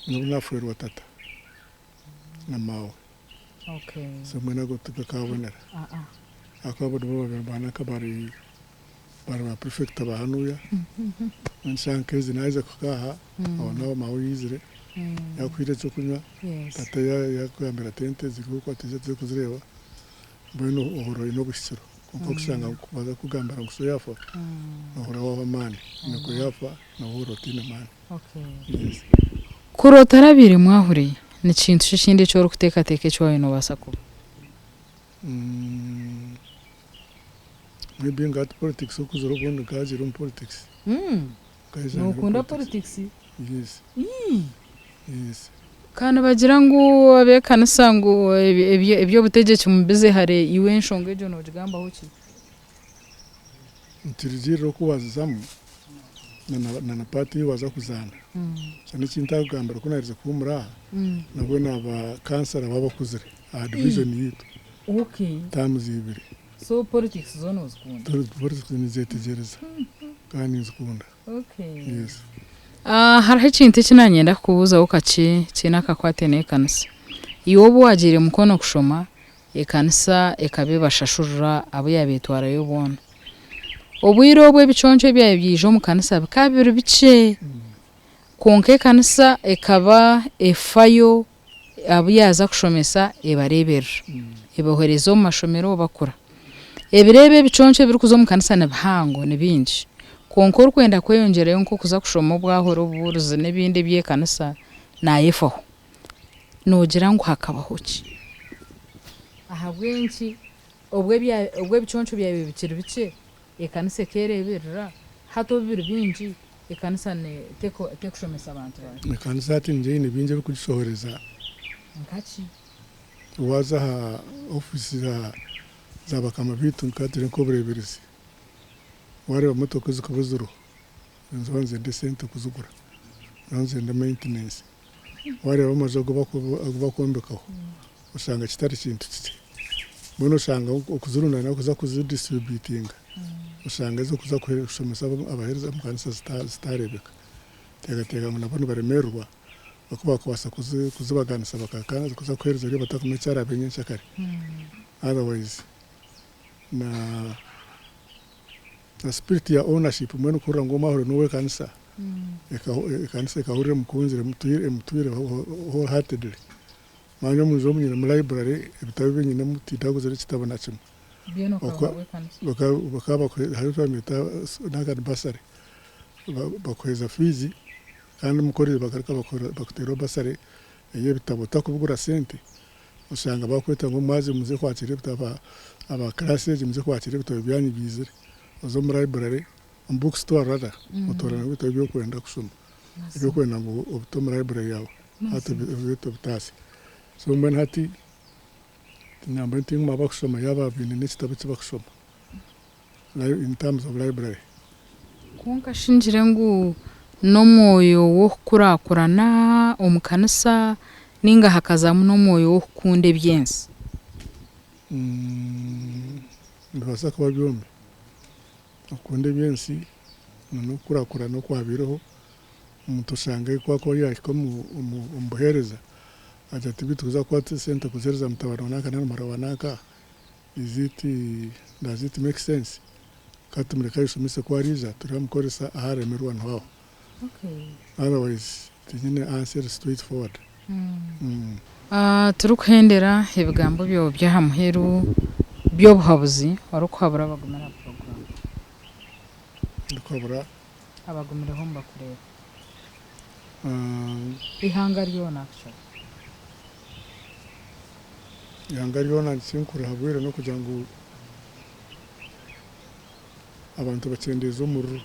n'obu naafeerwa tata na maawe. So mbwenu ago tigakaabonera. Ahakuba abo nibo baabaire nibaanaka bari bari ba prefect ba hanuya. Mbwenu shaaha nk'ezi naaheza kuhika aha, aho niho maawe yaizire, yaakuhaire ekyokunywa, tata yaakugambira ati ente ziri oku ati ija tuze kuzireeba. Mbwenu ohurira oine obuhikiro. Kwonka kushanga baza kukugambira ngu sho yaafa, noohurira waahwa amaani. Nyoko yaafa, noohurira otaine maani. Yes. Kuri otarabaire mwahure, ni kintu ki ekindi eki orikuteekateeka eki waabaire noobaasa kuba? Maybe nka hati politics okuzire obundi nkaagiire omu politics. Nookunda politics? Yes. Yes. Ka nibagira ngu ab'ekanisa ngu eby'obutegyeki mubize hare, iwe enshonga egyo noogigambaho ki? Nikirugiirira oku waazizamu na na paati ei waaza kuzaana. Ekyo n'eki ntakugambira ku naaherize kuhuumura aha, nabwo naaba kansara w'abakuzire aha divijoni yaitu taamuzi ibiri. So politics zo noozikunda? Politics ninzetegyereza kandi ninzikunda. Yes. Hariho ekintu eki nanyenda kukubuuzaho kakye kiine akakwate n'ekanisa. Iwe obu waagiire Mukono kushoma, ekanisa ekaba ebashashurira abu yaaba etwarayo boona. Obwire obu ebiconco ebyabaire byaija omu kanisa bikaba biri bikye, kwonka ekanisa ekaba efayo abu yaaza kushomesa ebareeberera, ebohereza omu mashomero bakura. Ebiro ebi ebiconco ebirikuza omu kanisa ni bihango, ni bingi, kwonka orikwenda kweyongyerayo nk'okuza kushoma obwahuri, obubuurizi n'ebindi eby'ekanisa naayefaho. Noogira ngu hakabaho ki? Ahabw'enki obwo ebiconco byabaire bikiri bikye, ekanisa ekeereeberera, hati obu biri bingi? Ekanisa tekushomesa abantu baayo. Ekanisa hati ningye eine bingi ebikugishohoreza. Nkaki? Waaza aha ofiisi za bakama baitu nka turi nk'obureeberezi, waareeba motoka ezikuba ziriho, niziba nizenda esente kuzigura, niziba nizenda maintenance. Waareeba amaju agu bakwombekaho, oshanga kitari kintu kikye. Mbwenu oshanga okuzirundaana kuza kuzidistributinga, oshanga ez'okuza kushomesa abaheereza omu kanisa zitaareebeka. Nteekateeka ngu nabo nibaremererwa oku baakubaasa kuzibaganisa kuza kuheereza oriya batakumanya eki araabe nyenkyakare. Otherwise na spirit ya ownership mbwenu kuhurira ngu omwe ahuriire n'ow'ekanisa, ekanisa ekahurira emukunzire emutwire wholeheartedly. Manya omunju omu nyinemu library ebitabo ebi nyinemu tindaguzire ekitabo na kimwe. Byona okabiha ow'ekanisa? Bakaba hariho eki bamweta Duncan bursary bakuheereza fees kandi omu college bagaruka bakuteeraho bursary ey'ebitabo otakubigura sente oshanga bakweta ngu omumwazyo muze kwakira ebitabo aba class egi muze kwakira ebitabo byanyu byizire oze omu library omu book store rather otoorane ebitabo ebi orikwenda kushoma ebi orikwenda ngu obite omu library yaawe hati obireete obitaasye. So mbwenu hati nambwenu tinguma abakushoma yaaba baine n'ekitabo eki bakushoma in terms of library. Kwonka shi ngire ngu n'omwoyo w'okukurakurana omu kanisa ninga hakazamu n'omwoyo w'okukunda eby'ensi? Nibibaasa kuba byombi. Okukunda eby'ensi n'okukurakurana okwabaireho Omuntu oshanga ku arikuba yaahika omu buheereza agira ati beitu kuza kukwata esente kuziheereza mutabani wa nanka nari muhara wa nanka is it, does it make sense? Ka tumureke ayeshomese ku ariija turamukoresa ahu aremerwa niho aho. Otherwise tinyine answer eri straight forward. Turikuhendera ebigambo byawe by'aha muheru by'obuhabuzi orikuhabura abagumire aha puroguraamu. Ndikuhabura. Abagumireho nibakureeba. Eihanga ryona actually. Eihanga ryona ekinkurihabwire n'okugira ngu abantu bakyendeeze omururu.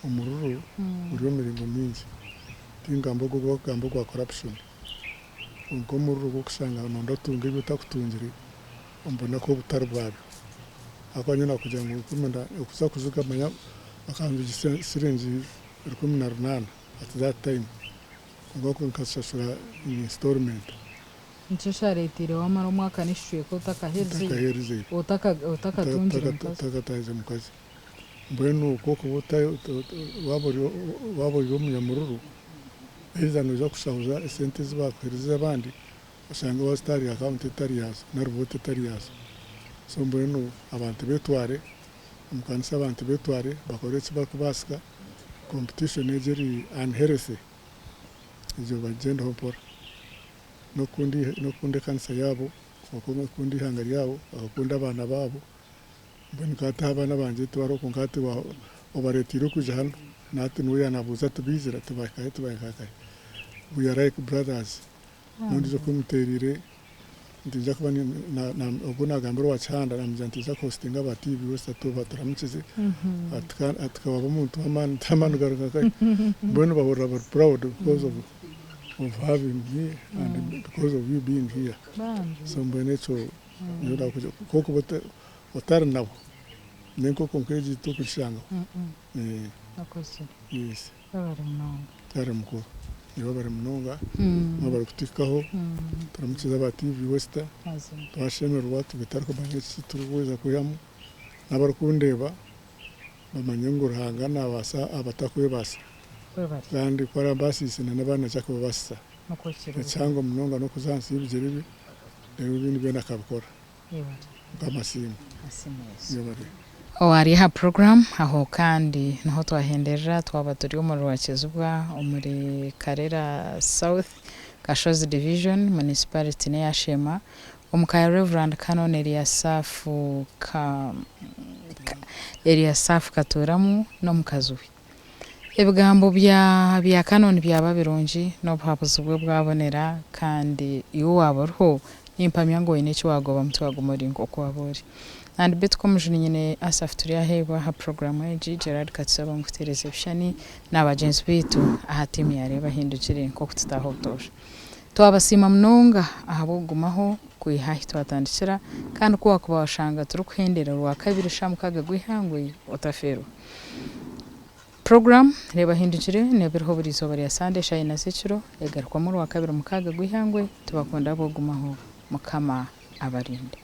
Omururu guri omu miringo mingi. Tingamba ogu ogu barikugamba ogwa corruption kwonka omururu gw'okushanga noyenda otunge ebi otakutungire omu bunaku obutari bwabyo. Ahakuba nyowe nakugira ngu okuza kujuga manya bakanjugisa siringi 18 at that time kwonka nkazishashura in installment. Nikyo kyareteire wamara omwaka n'ekicweka otakaherizeyo, otakatungire mukazi. Otakatahize mukazi. Mbwenu ku orikuba waaba ori omunyamururu, either noija kushahuza esente ezi baakuheereza abandi, oshange waazita ahari akawunti etari yaazo nari vooti etari yaazo. So mbwenu abantu beetware, omu kanisa abantu beetware bakore eki barikubaasika, competition egyo eri unhealthy, egyo bagigyendeho mpora. N'okukunda ekanisa yaabo, bakakunda eihanga ryabo, bakakunda abaana baabo. Mbwenu nka hati abaana bangye tibariho kwonka hati obareeteire okwija hanu na hati niwe yaanabuuza ati baizire ati bahikahi ati bahika nkahi. We are like brothers. N'ondiijo ku muteereire nitwija kuba ogwo naagambira owa Kihanda naamugira nti nitwija kuhositinga aba TV West ati obaturamukyize ati ka waaba omuntu w'amaani nti amaani garuga nkahi? Mbwenu bahurira bari proud because of having me and because of you being here. So mbwenu ekyo ku orikuba otari nabo n'enkoko nk'egi torikugishangaho. Yes. Tari mukuru. Nibo bari munonga, nibo barikutuhikaho, turamukize aba TV West, twashemererwa tube tutarikumanya eki turikuza kwihamu, n'abarikundeeba bamanye ngu Ruhanga nabaasa abatarikwebaasa kandi ku arambaasise na n'abandi naija kubabaasisa. Ekihango munonga n'okuza ahansi y'ebigyere bye reero ebindi byona akabikora. Mukama asiimwe. Yebare. Owari aha program aho kandi niho twahenderera twaba turi omuri Rwakizibwa omuri Karera South Kashozi Division Municipality neya Sheema omu ka ya Rev Canon Eliasafu Eliasafu Katuramu n'omukazi we. Ebigambo bya bya Canon byaba birungi n'obuhabuzi bwe bwabonera kandi iwe waaba oriho nimpamya ngu oine eki waagobamu tiwaaguma ori nk'oku waaba ori. And beitu Komujuni nyine Asaph Turyaheebwa aha puroguraamu egi, Gerald Katusaba omu kuteereza ebishushani na bagyenzi baitu aha tiimu ya Reeba Ahindukire nk'oku tutaaha obutoosha. Twabasiima munonga ahabw'okugumaho kwiha ahi twatandikira kandi ku waakuba waashanga turikuhendera Orwakabiri shaaha mukaaga gw'eihangwe otafeerwa. Puroguraamu Reeba Ahindukire neeba eriho buri izooba rya Sande eshaaha ina z'ekiro egarukwamu Orwakabiri mukaaga gw'eihangwe. Tubakunda ahabw'okugumaho. Mukama abarinde.